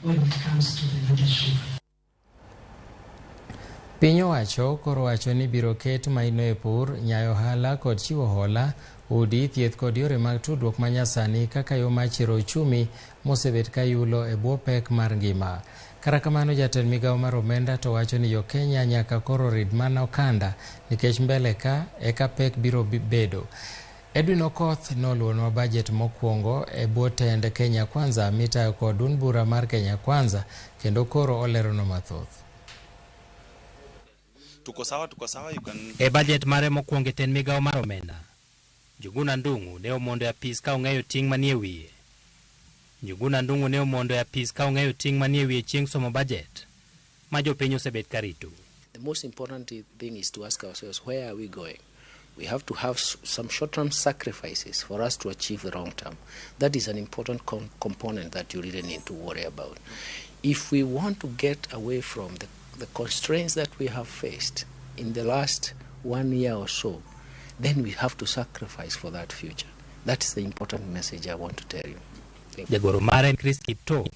when it comes to the leadership. Piny owacho koro wacho ni biro ket maino e pur, nyayo ohala kod chiwo hola, udi, thieth kod yore mag tudruok manyasani kaka yo mar chiro ochumi mosebet ka yulo e bwo pek mar ngima. Kata kamano jatend migawo mar omenda to wacho ni jo-Kenya nyaka koro rid mana okanda nikech mbele ka eka pek biro bedo. Edwin Okoth noluwonwa bajet mokwongo e bwo tend Kenya Kwanza mitayo kod duond bura mar Kenya Kwanza kendo koro oleronwa mathoth. Tuko sawa, tuko sawa, you can. E bajet mare mokwongo e tend migawo mar omenda, Njuguna Ndung'u ne omondo e apis ka ong'eyo ting' manie wiye. Njuguna Ndung'u ne omondo e apis ka ong'eyo ting' manie wiye chieng' somo bajet ma jopiny osebet ka rito. The most important thing is to ask ourselves, where are we going? We have to have some short-term sacrifices for us to achieve the long term. That is an important component that you really need to worry about. If we want to get away from the constraints that we have faced in the last 1 year or so, then we have to sacrifice for that future. That is the important message I want to tell you. Thank you. Jagoro mare Chris Kiptoo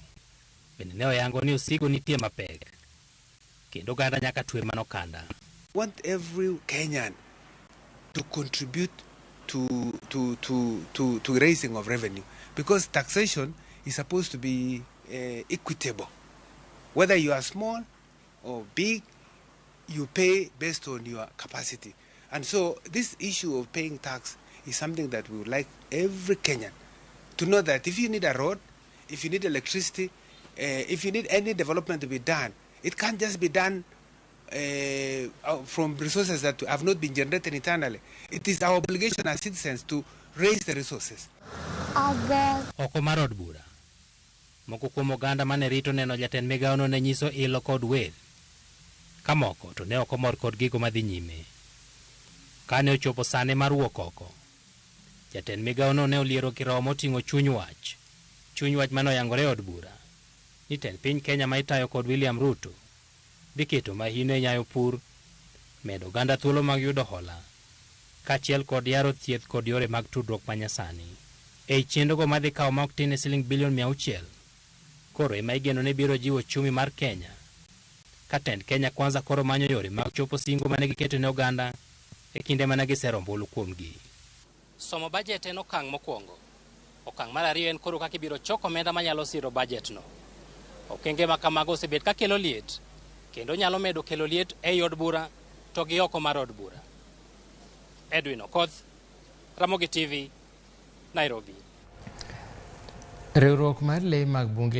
bende ne oyango ni osigo nitie mapek kendo oganda nyaka twe mana okanda. Want every Kenyan to contribute to raising of revenue because taxation is supposed to be equitable. Whether you are small or big, you pay based on your capacity. And so this issue of paying tax is something that we would like every Kenyan to know that if you need a road, if you need electricity, if you need any development to be done, it can't just be done from resources that have not been generated internally. It is our obligation as citizens to raise the resources. Oko mar od bura, moko kuom oganda mane rito neno jatend migawono ne nyiso ilo kod wer, ka moko to ne ok omor kod gigo madhi nyime. Kane ochopo sane mar wuok oko, jatend migawono ne oliero kirowo moting'o chuny wach. Chuny wach mane oyangore e od bura ni tend piny Kenya ma itayo kod William Ruto dhi keto mahino e nyayo pur, medo oganda thuolo mag yudo hola, kaachiel kod yaro thieth kod yore mag tudruok manyasani. Ei chenrogo madhi kawo ma ok tin ne siling bilion 600, koro ema igeno ni biro jiwo ochumi mar Kenya. Ka tend Kenya Kwanza koro manyo yore mag chopo singo mane giketo ne oganda e kinde mane gisero ombulu kuomgi. Somo bajet en okang' mokwongo. Okang' mar ariyo en koro kaka ibiro chok omenda manyalo siro bajet no. Okenge ma kamago osebet ka kelo liet, kendo nyalo medo kelo liet ei od bura to gi oko mar od bura. Edwin Okoth, Ramogi TV, Nairobi. Riwruok mar lee mag bunge.